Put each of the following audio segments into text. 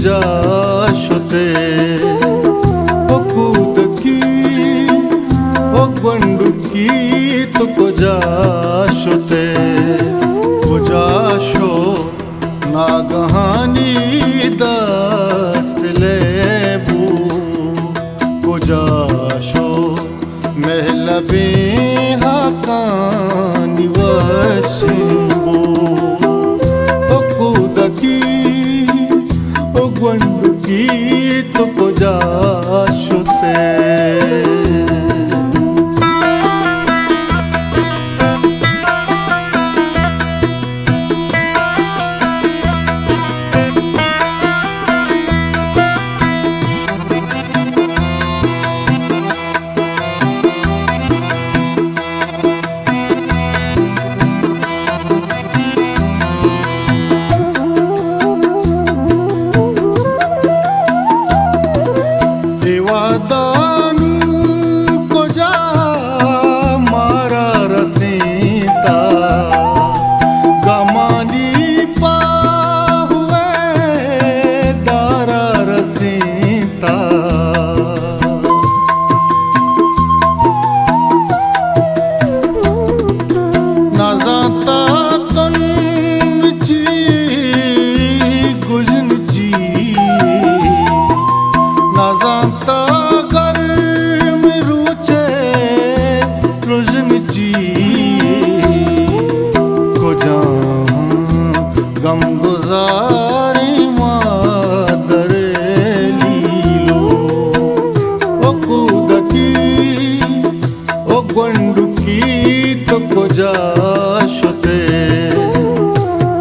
کجا شتے؟ او کودکی، او گونڈکی، تو کجا شتے؟ کجا شو ناگہانی دست لیبو؟ کجا شو مہلبیں ہاکانی وشیں بو؟ او کودکی، او گونڈکی، تو کجا شتے؟ اے وہدا نوں کجا مارا رسینتا، گمانی پاہوئے دارا رسینتا۔ نزانتا تن چی گژن چی، نزانتا گرم روچے رژن چی۔ کجام غم گزاریں مادر لیلو؟ او کودکی، او گونڈکی، تو کجا شتے؟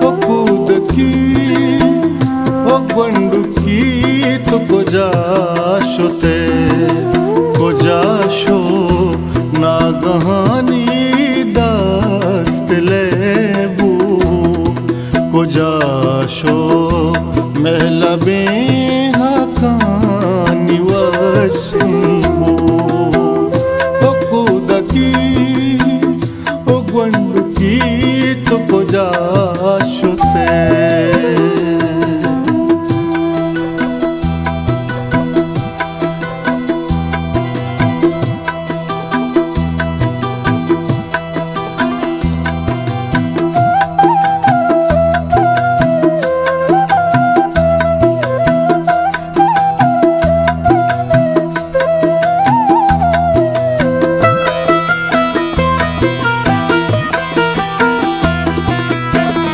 او کودکی، او گونڈکی، تو کجا شتے؟ کجا شو ناگہانی دست لیبو؟ کجا شو مہلبیں ہاکانی وشیں بو؟ او کودکی، او گونڈکی، تو کجا شتے؟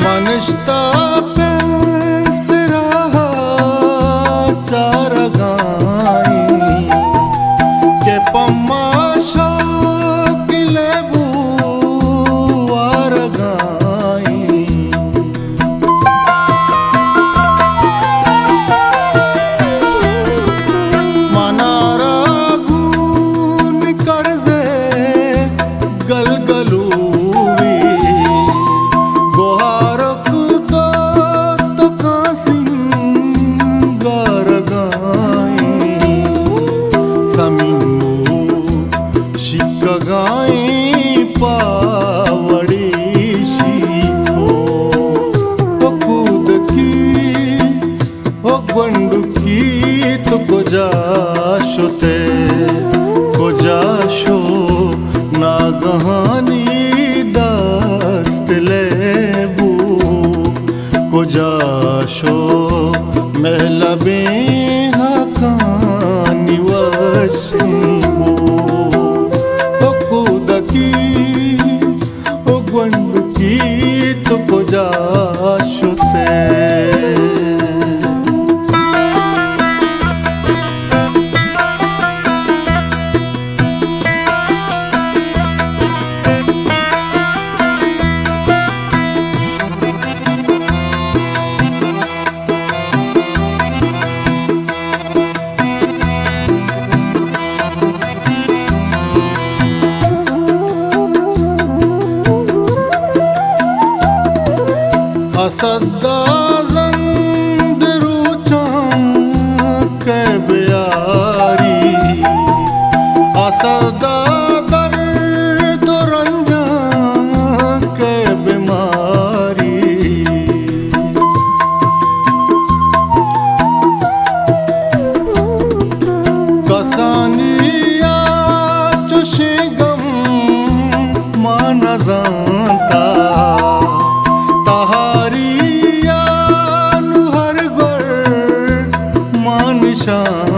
من نشتہ پیسرا چارگائیں کہ پما شوق لیبو وارگائیں۔ منارا گون کرزے گلگلوی، گوہارک دوتکاں سنگارگائیں۔ سمینو شکگائیں پاوڑی شیکو۔ او کودکی، او گونڈکی، تو کجا شتے؟ کجا شو ناگہانی دست لیبو؟ کجا شو مہلبیں ہاکانی وشیں بو؟ او کودکی، او گونڈکی، تو کجا شتے؟ اسدا زند روچاں کہ بیاری، اسدا درد و رنجاں کہ بیماری۔ شان